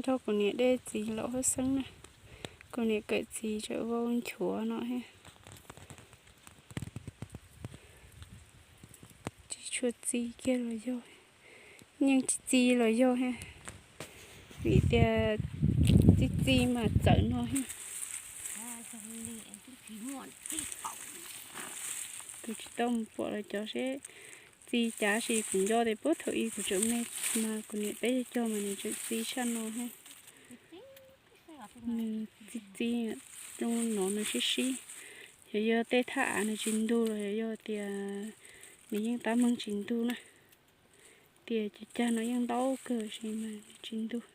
Rau kuv niam dej txiv laum huab xeeb na, kuv niam kawm txiv tsam vau nchuav no thiab. Tsis tshua txi kiag los yog, yeej tsis txi los yog thiab, vim tias txi txi mas txawm no thiab. Kuv tsis tau mus pom lawv cov seb txi cas, sis kuv nco tias puag thaum ub kuv tseem me mas kuv niam peb cog cog mas nws tseem txi tshaj no thiab. Nws txi txi, zoo no nws sib sib, yog yog tej thaj av nws tsis ntug los yog tias nws yeej tab meeg tsis ntug na. Tias cov cag no yeej ntau kawg sis mas nws tsis ntug.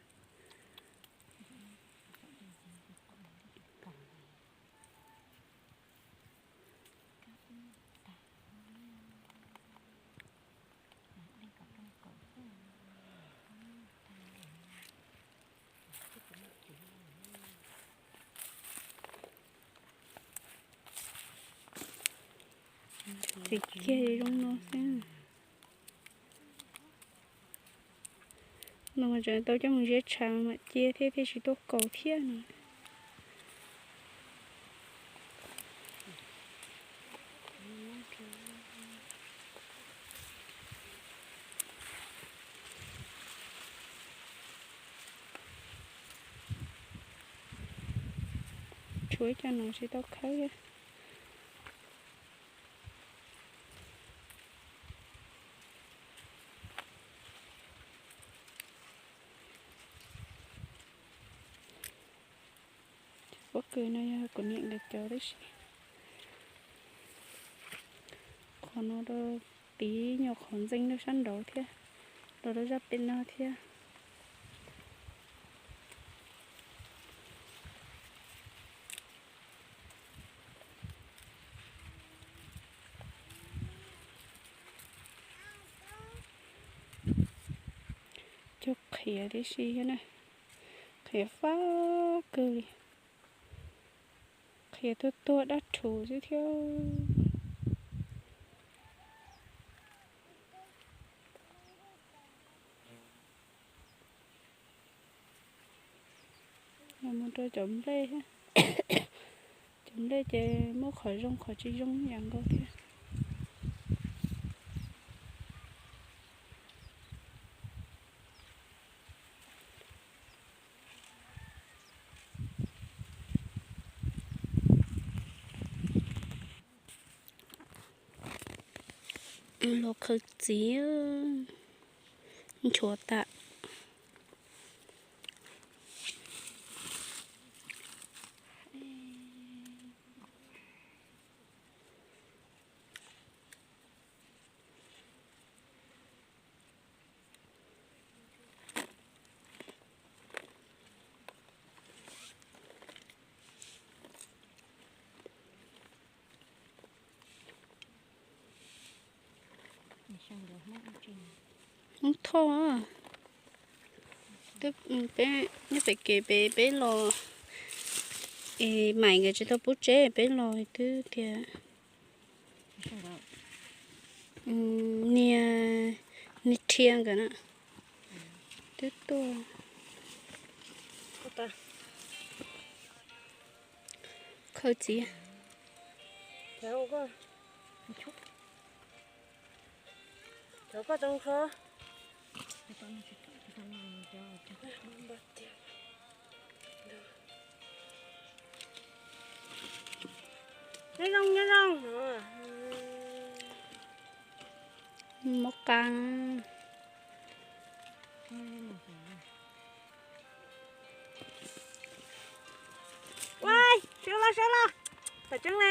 Txiv kiag zoo no xwb. No mas tseem tau coj mus ziab tshav mam cia thiab, thiaj tsis tuaj kaus thiab no. Tshuav ib co no tsis tau khawb thiab. Cov pob kws no yog kuv niam nkawd cov tib si. Qhov no rau tid nyuag qhov ntxeej rau sab nraud thiab, rau rau zaj pem no thiab. Cog qhiav tib si thiab na, qhiav fab kawg li, qhiav tuag tuag dab rhuv xwb thiab. Los mus rau cov nplej thiab. Cov nplej ces muaj qhov zoo qhov tsis zoo yam nkaus thiab. Los khaws txiv, nchuav tas. Hmoob Thoj, peb nyob pem kev peb, peb los, es Maiv nkawd tsis tau pub tsev peb los twb tias niag, niag Rhia nkawd na twb tuaj khaws txiv. Nyob zoo, nyob zoo. Mos qas. Ua, sawv los, sawv los. Tam tseeb ne.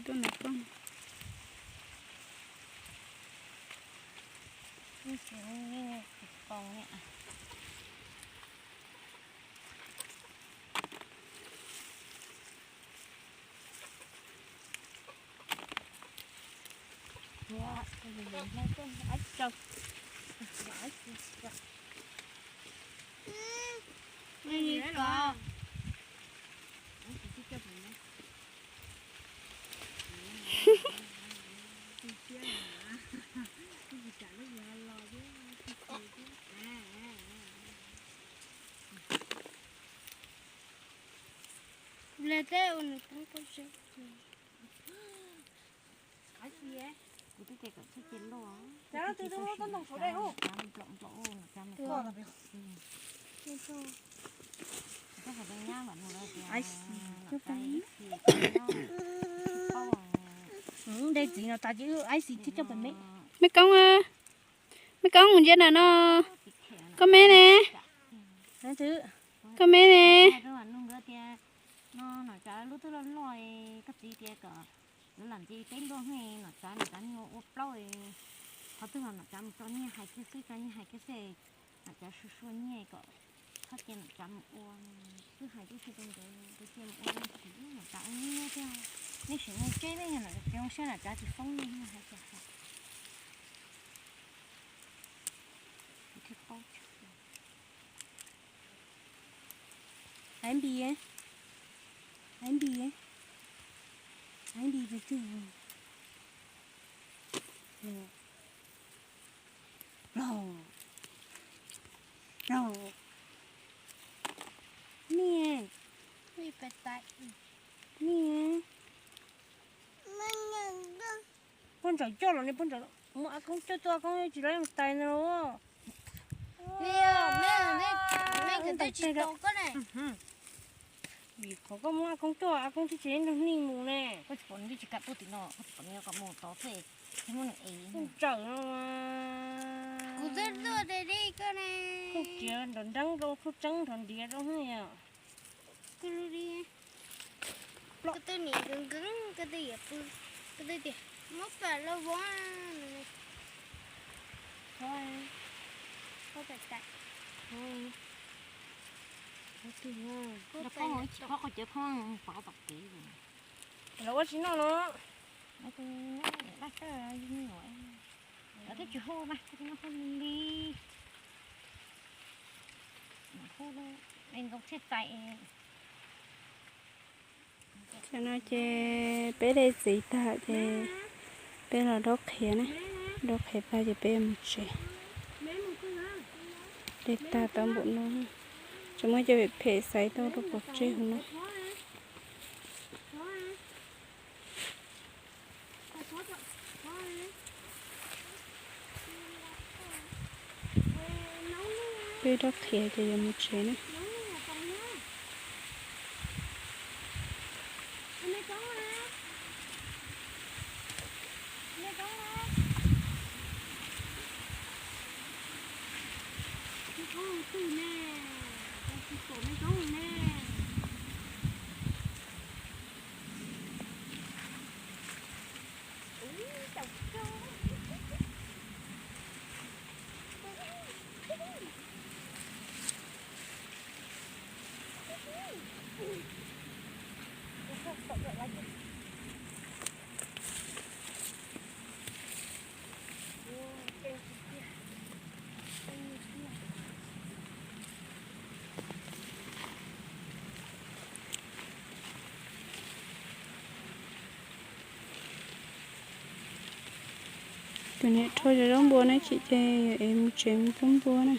tuaj nram pog. Le tej ua nws poob pob zeb. Kuv twb tias kom txhob cia loj. Nplaum nplaum, ntej txiv no tas ces wb ib xis thiaj coj pem me. Me Koob, me Koob mus ntsia nram no, koj me ne. Leej twg? Koj me ne. Tias no nom tsav lub twb loj loj, koj txiv tias kom lawv lam nce peb luaj, nom tsav nom tsav niag ua plaub, qhov twg los nom tsav mus tso nyiaj hais kiag xwb, tso nyiaj hais kiag xwb, nom tsav sua sua nyiaj kom txhob cia nom tsav mus ua, twb hais tib si rau nkawd, nkawd cia mus ua zoo tsis nom tsav ua nyiaj thiab. Nej sim mus tsev nej, yog nom tsav tsis zoo siab nom tsav tsis foob nej hais tias hais. Hais npis, hais npis, hais npis tsug tsug. Los, los, niaj, niaj, poj ntsaum coj los ne, poj ntsaum muaj ab koob coj tuaj, ab koob tsis los mus tais no. Vim qhov koj muab ab koob coj, ab koob twb tsis nrog nej mus ne. Koj tsis pom nws twb tsis kam tuaj tim no, koj tsis pom nws kom mus tod xwb, tsis muaj nws es. Koj tsawm no mas. Kuv twb tuaj de de koj ne. Koj txiav nrov nreeb rau, koj tseeb nrov ntiav rau yom. Koj lub di, koj twb nim nkees nkees, koj twb yuav pw, koj twb tias muab pam los vov. Los ua tsis noj no. Lawv twb tsis hu mas, tsis hu li. Hu li ntoo thiaj txais. Tam no ces peb de txiv tag ces peb los dob qhiav na, dob qhiav tag ces peb mus tsev. De tag tau npaum no, tsuas muab cov phem phem xaiv tau rau pov tseg hauv no. Peb dob qhiav ces yuav mus tsev na. Tus niam rho cov zaub npua na, chim ces yog es mus tsev mus pub npua na.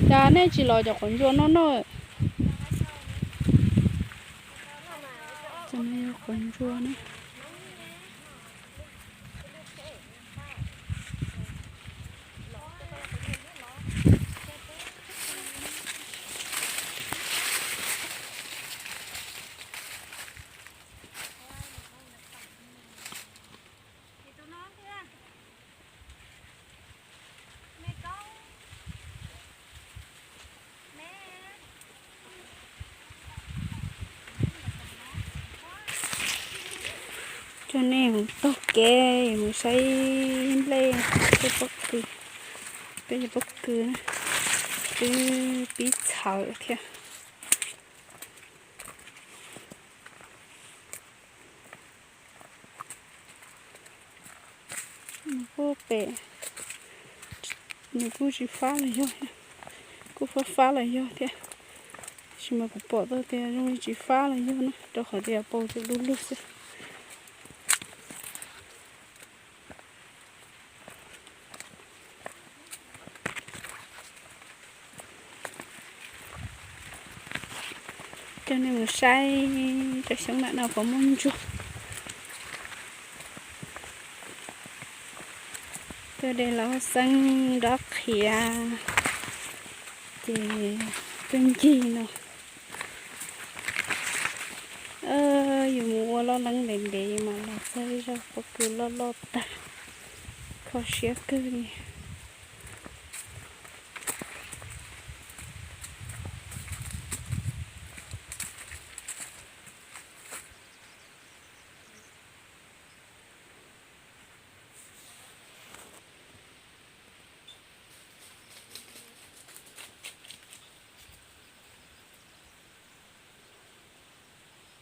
Cas nej tsis los cov quav ntsuab noj noj? Cov no yog quav ntsuab na. Coj nej mus taug kev mus saib nplej, peb pob kws, peb cov pob kws twb pib txhawv thiab. Nws kuj pem, nws kuj tsis fab los yog, kuj fab fab los yog thiab, tab sis mas kuv pom tau tias zoo li tsis fab los yog na, rau qhov tias paus tsuas du lug xwb. Coj nej mus saib cov xyoob ntawm no puas muaj ntsuag. Tuaj de los xeeb dob qhiav, ces tuaj ncig no. Yus mus ua loj leeb ntev ntev mas los txog ib zaug pob kws loj loj tag, kho siab kawg li.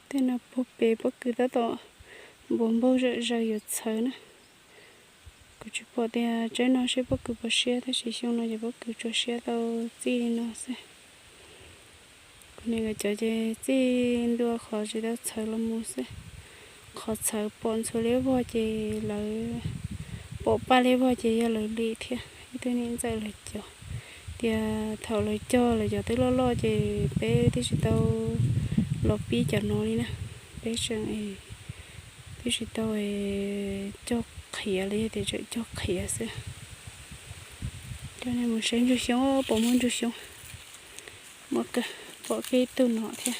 Tej no puag pem pob kws tab tom npuas npaug zawm zaws yuav txhawv na. Kuv tsis pom tias tsaib no seb pob kws puas siab, tab sis xyoo no ces pob kws tsuas siab tau txij li no xwb. Kuv niam nkawd cov ces txij ntua qhov tsis tau txhawv los mus xwb. Qhov txhawv pom ntxhua liab vog ces lawv, pom paj liab vog ces yog lawv li thiab. Ib tug niam ntxawm lawv cov, tias thaum lawv cog lawv cov twb loj loj ces peb twb tsis tau los pib cov no li na. Peb tseem twb tsis tau cog qhiav li, yog tias tseem cog qhiav xwb. Coj nej mus saib ntsuag xyoob, pom muaj ntsuag xyoob. Muaj kawg, pom kiag ib tug no thiab.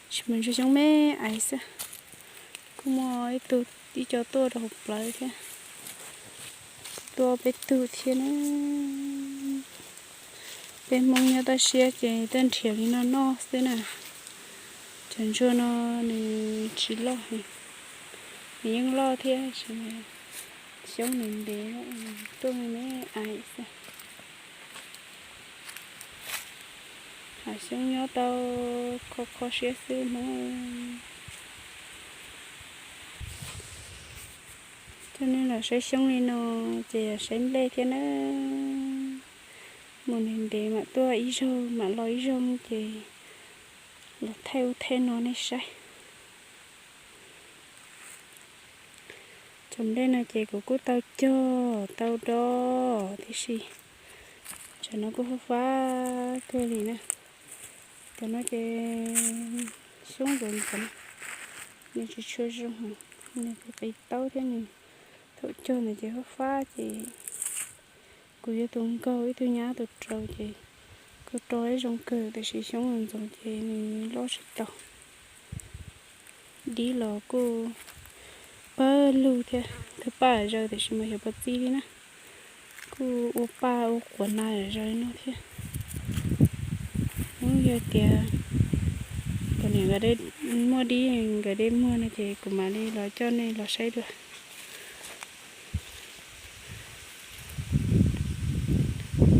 Tsis mas ntsuag xyoob me ais xwb. Kuj muaj ib tug, ib co tuaj rau hauv plawv thiab. Tuaj peb tug thiab na. Peb Hmoob nyob toj siab ces tuaj nrhiav li no noj xwb na. Cov ntsuag no nws tsis loj heev, nws yeej loj thiab, xyoob nws ntev, tuaj me me ais xwb. Hav xyoob nyob tau kho kho siab xwb Hmoob. Coj nej los saib xyoob li no ces yog saib nplej thiab na. Mus ntev ntev mam tuaj ib zaug mam los ib zaug ces los thaij ub thaij no nej saib. Cov nplej no ces kuv kuj tau cog tau do tib si. Cov no kuj fab fab kawg li na. Cov no ces xyoob ntxoov ntxoov, nws tsis tshua zoo, nws qis qis taub thiab nws thaum cog ntawd ces fab fab ces kuv yog tus nkaug ib tug nyab tus rau ces kuj rau ib zoo kawg tiam sis xyoob ntxoov ces nws loj tsis tau. Dib los kuj pawg lug thiab, thawj paj zaws tiam sis mas xyov puas txi li na. Kuj ua paj ua quav na zaws li no thiab. Hnub yog tias kuv niam nkawd muaj dib nkawd dej muag no ces kuv mam li los coj nej los saib dua.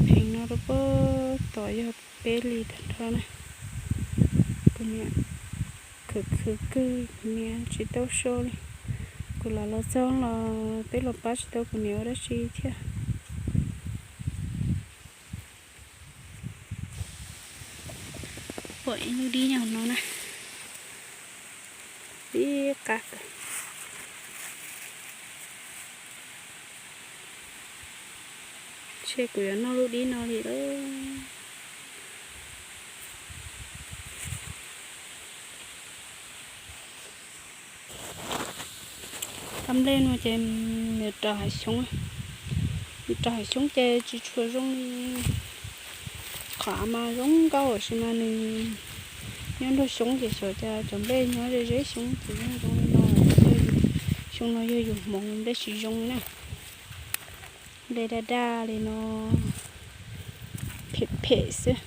Pheej no rau puag tom yog peb li tag nrho na. Kuv niam khwv khwv kawg, kuv niam tsis tau so li. Kuv lam los txog los peb los pab tsis tau kuv niam ua dab tsi thiab. Pom ib lub dib nyob no na, dib qab kawg. Ntshe kuv yuav noj lub dib no li lawm. Kab nplej no ces nws rau hav xyoob, nws rau hav xyoob ces tsis tshua zoo li qhov av mas zoo nkauj tiam sis mas nws nyob nrog xyoob ces xyov cas cov nplej nyob ze ze xyoob ces yeej zoo li no. Xyoo no yog yus hmoov nplej tsis zoo li na. Nplej daj daj li no, phem phem xwb.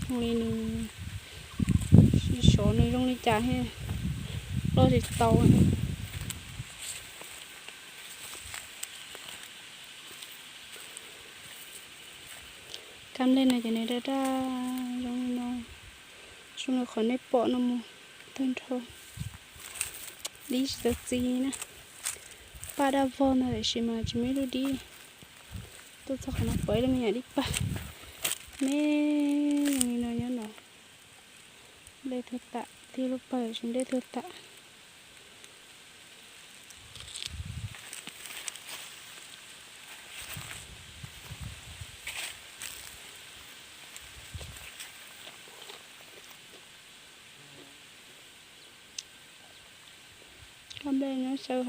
Zoo li nws, xyov nws zoo li cas thiab, loj tsis tau. Kab nplej no ces nws daj daj zoo li no, zoo li qhov nej pom no mus tag nrho. Dib tsis tau txi na, paj daj vog ntag tiam sis mas tsis muaj ib lub dib. Tuaj txog qhov no pom ib lub me nyuam dib pag me zoo li no nyob no. Nplej tuag tam, tig lub pawg tiam sis nplej tuag tam. Kab nplej nyob xyaw,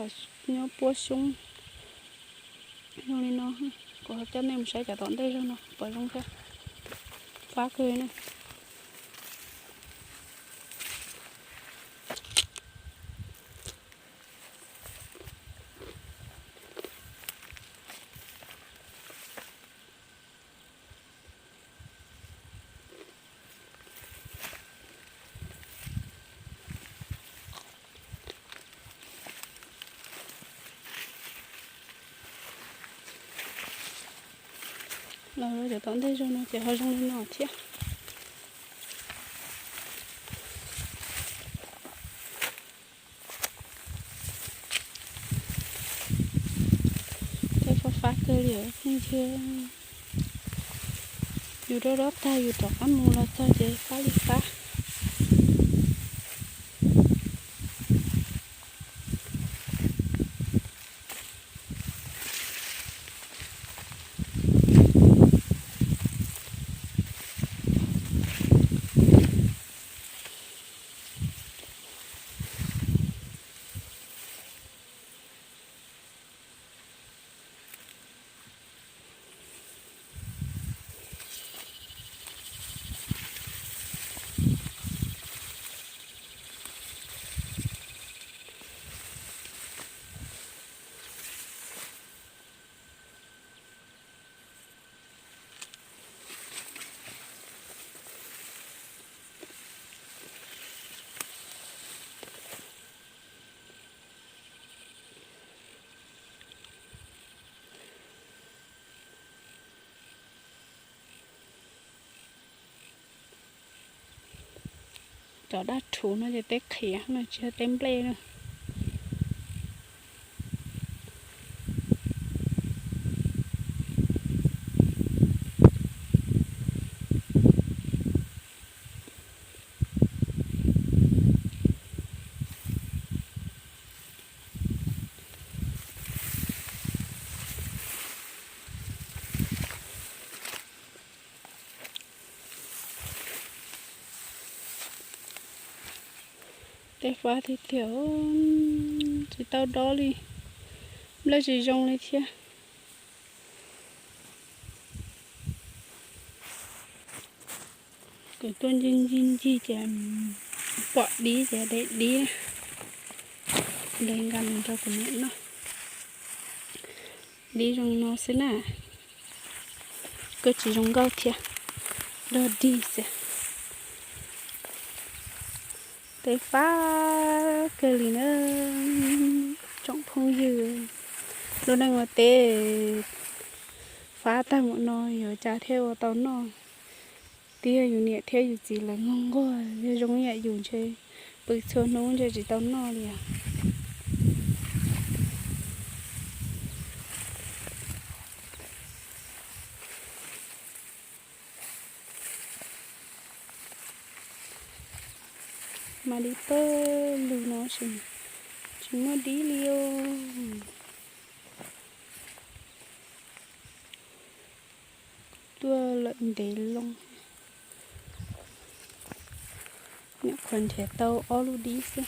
nyob puab xyoob, Zoo li no, kuv ho coj nej mus saib cov tom ntej zog no puas zoo thiab. Fab kawg na. Los cov tom ntej zog no ces ho zoo li no thiab. Tej fab fab kawg li os phooj ywg. Yus dob dob tag yus rov qab mus los txog ces fab li fab. Cov dab rhuv no ces teb qhiav no tsis yog teb nplej na. Tej fab tiag tiag, tsis tau dob li, nplej tsis zoo li thiab. Kuv tuaj ncig ncig ncig ces pom dib ces de dib, de nqa mus rau kuv niam noj. Dib zoo no xwb na, kuj tsis zoo nkauj thiab, dog dig xwb. Tej fab kawg li na tsoom phooj ywg. Lub neej ua teb fab tag mus no yuav cas thiaj ua tau noj. Twb yog yus niam thiab yus txiv lawv nquag nquag, yog zoo yam yus ntshe pw txhua hnub ntshe tsis tau noj li os. Mas dib pawg lug no tsis muaj dib li os. Tuaj lawm ntev loo, nyuam qhuav nrhiav tau ob lub dib xwb.